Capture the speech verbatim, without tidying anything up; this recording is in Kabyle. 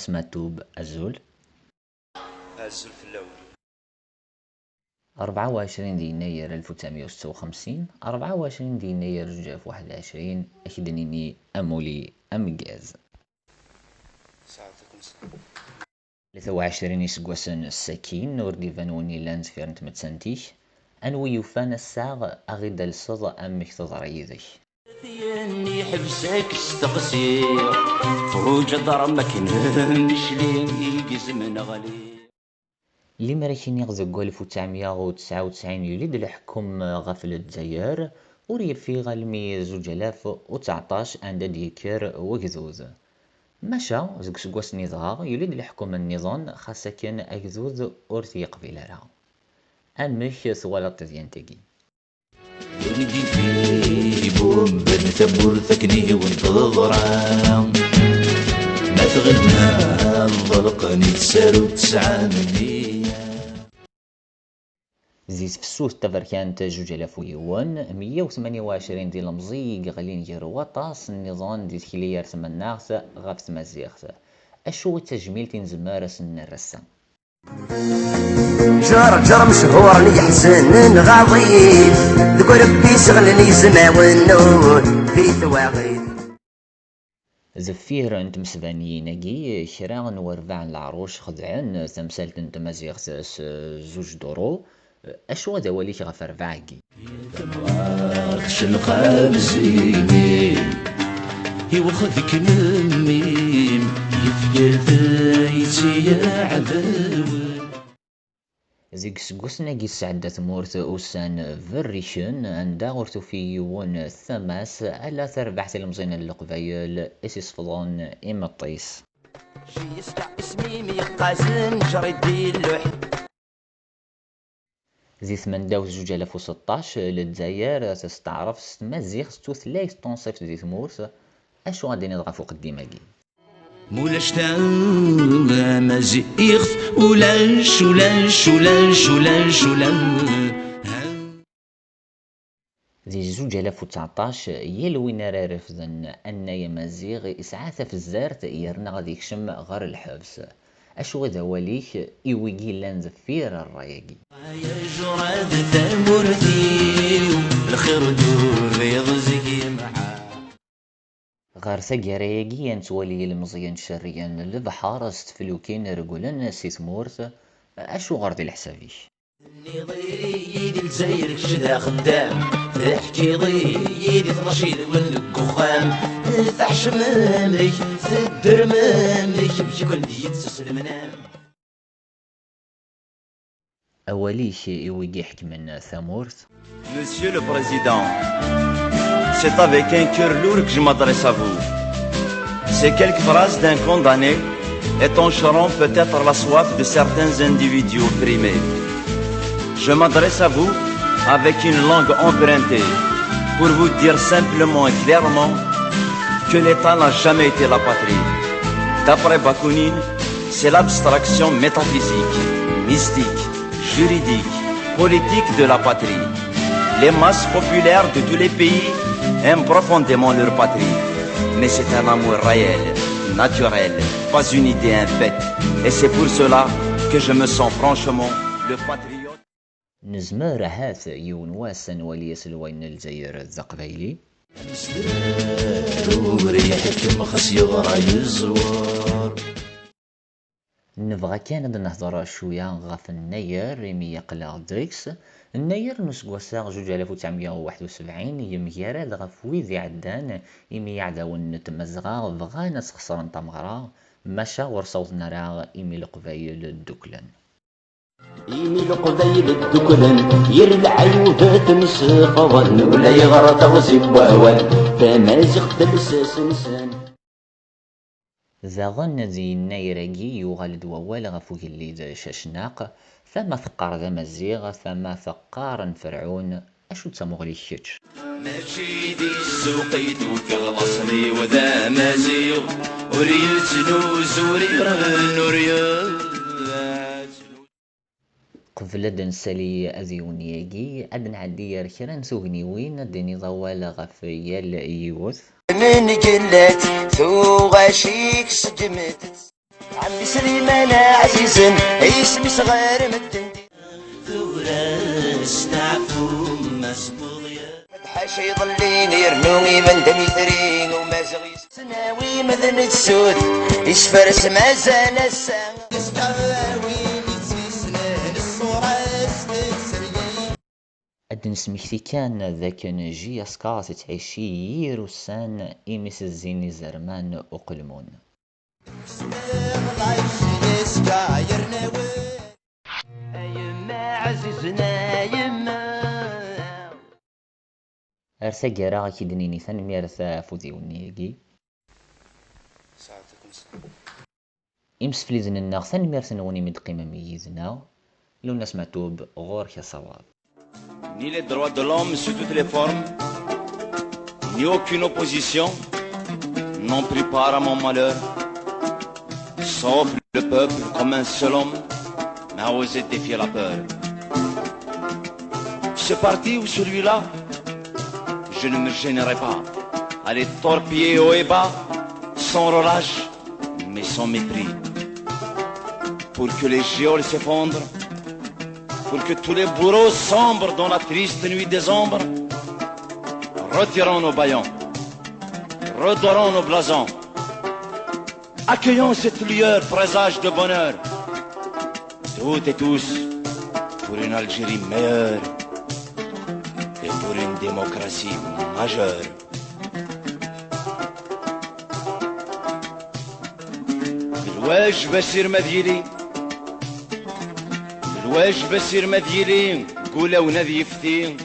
Smatub, azul. Azul fell-awen. Rebɛa u ɛecrin di yennayer alef u tesɛemya u setta u xemsin, rebɛa u ɛecrin di yennayer zuǧ alef u waḥed u ɛecrin, ad k-d-nini amuli ameggaz. Tlata u ɛecrin iseggasen sakin, ur d-iban win yellan deffir n tmettant-ik. Anwi yufan assaɣ, aɣ-id-alseḍ amek teḍra yid-k. Yenni ḥbes-ak steqsiɣ, tfuǧ ḍarem akken nnecli i yegzem neɣli. Limer ad k-iniɣ, deg alef u tesɛemya u tesɛa u tesɛin yuli-d leḥkem ɣef Lezzayer, ur yeffiɣ almi zuǧ alaf u tseɛṭac anda d-yekker wegdud. Maca, deg useggas-nni dɣa, yuli-d leḥkem nniḍen, xas akken agdud ur t-yeqbil ara. Amek twalaḍ tadyant-agi? Win i d-ifibumben tawwurt akken i wen-teḍra, ma tɣilem ḍelqen-itt saru tesɛa nniya. Di tefsut taberkant zuǧ alaf u yiwen, meyya u tmanya u ɛecrin d ilemẓi i yeɣlin gar waṭas nniḍen di tekli ar tmennaɣt ɣef tmaziɣt. Acu i d tajmilt i nezmer ad sen-nerr ass-a? Ǧerǧer mechur n yeḥzen nɣaḍ-it, deg urebbi seɣlen yizmawen di twaɣit. Deffir n tmesbaniyin-agi, kra n werbaɛ n leɛruc xedɛen tamsalt n tmaziɣt s zuǧ duṛu. Acu d awal-ik ɣef rrbeɛ-agi? Temɣart celqab zimi, iwexdek memmi, yefka-t-it i yiɛdawen. Deg iseggasen-agi tesɛedda tmurt ussan berriken, anda ur tufi yiwen tama-s, ala tarbaɛt ilemẓiyen n Leqbayel i s-isefḍen imeṭṭi-s. Jiska isem-im yeqqazen, ǧer-d i lluḥ. Di tmendawt zuǧ alaf u seṭṭac, Lezzayer testeɛref s tmaziɣt d tutlayt tunṣibt di tmurt. Acu ad d-tiniḍ ɣef uqeddim-agi? Mulac tamaziɣt, ulac, ulac, ulac, ulac, ulac. Di zuǧ alaf u tseɛṭac, yal win ara irefden annay amaziɣ isɛa tafzart yerna ad ikcem ɣer lḥebs. Acu d awal-ik i wigi yellan deffir ṛṛay-agi? Ay ajrad tamurt-iw, lxir d ubiḍ zgimɛa. Ɣer taggara-agi, ad nettwali ilemẓiyen cerrigen lebḥer s teflukin regglen si tmurt. Acuɣer di leḥsab-ik? Tenniḍ-iyi di Lezzayer kečč d axeddam, teḥkiḍ-iyi di tnac yilwen deg uxxam, teḥcem amek, tedder amek, amek i ken-d-yetteslemnam. Awal-ik i wigi iḥekmen tamurt. Monsieur le Président, c'est avec un cœur lourd que je m'adresse à vous. Ces quelques phrases d'un condamné étancheront peut-être la soif de certains individus opprimés. Je m'adresse à vous avec une langue empruntée pour vous dire simplement et clairement que l'État n'a jamais été la patrie. D'après Bakounine, c'est l'abstraction métaphysique, mystique, juridique, politique de la patrie. Les masses populaires de tous les pays aiment profondément leur patrie. Mais c'est un amour réel, naturel, pas une idée, un fait. Et c'est pour cela que je me sens franchement le patriote. Nezmer ahat yiwen wass ad nwali aselway n Lezzayer d aqbayli? Amesdar ur iḥekkem xas yeḍra yeẓwer. Nebɣa kan ad nehder cwiya ɣef Nnayer, imi aql-aɣ deg-s. Nnayer n useggas-a zuǧ alaf u tesɛemya u waḥed u sebɛin yemgarad ɣef wid iɛeddan, imi iɛdawen n Tmazɣa bɣan ad sxeṣren tameɣra, maca ur sawḍen ara imi Leqbayel dduklen. Imi Leqbayel dduklen, yir lɛayubat msefḍen, ulayɣer teɣzi n wawal, tamaziɣt d lsas-nsen. Daɣen di Yennayer-agi yuɣal-d wawal ɣef ugellid Cacnaq, tama teqqar d Amaziɣ, tama teqqar n Ferɛun. Acu d tamuɣli-k kečč? Mačči di ssuq i d-ufiɣ laṣel-iw d Amaziɣ, ur yettnuz, ur iɣenn, ur yettnuz. Qbel ad nsali adiwenni-agi, ad nɛeddi ar kra n tugniwin, ad d-tiniḍ awal ɣef yal yiwet. Mengellat tuɣac-ik seǧǧmet. Ɛemmi Sliman ɛzizen, isem-is ɣer medden. Tura steɛfum, ma tewweḍ ya. Ḥaca iḍellin yernu iban d amitri umaziɣ yis-, ttnawi medden d sud, isfers mazal ass-a. Yesqabar win yettissnen ṣṣura-s tettselli. Ad d-nesmekti kan d akken J S K tettɛici yir ussan imi s-zzin izerman uqelmun. A yemma ɛzizen, a yemma. Ar taggara, ad k-id-nini tanemmirt ɣef udiwenni-agi. Imsefliden-nneɣ, tanemmirt-nwen imi d-teqqimem yid-neɣ. Lwennas Meɛtub, ɣur-k asawaḍ. Ni les droits de l'homme sous toutes les formes, ni aucune opposition n'ont pris part à mon malheur, sauf le peuple, comme un seul homme, n'a osé défier la peur. Ce parti ou celui-là, je ne me gênerai pas à les torpiller haut et bas, sans relâche, mais sans mépris. Pour que les geôles s'effondrent, pour que tous les bourreaux sombrent dans la triste nuit des ombres, retirons nos bâillons, redorons nos blasons, accueillons cette lueur présage de bonheur, toutes et tous, pour une Algérie meilleure et pour une démocratie majeure. D lwajeb asirem ad yili, d lwajeb asirem ad yili, deg ulawen ad yefti.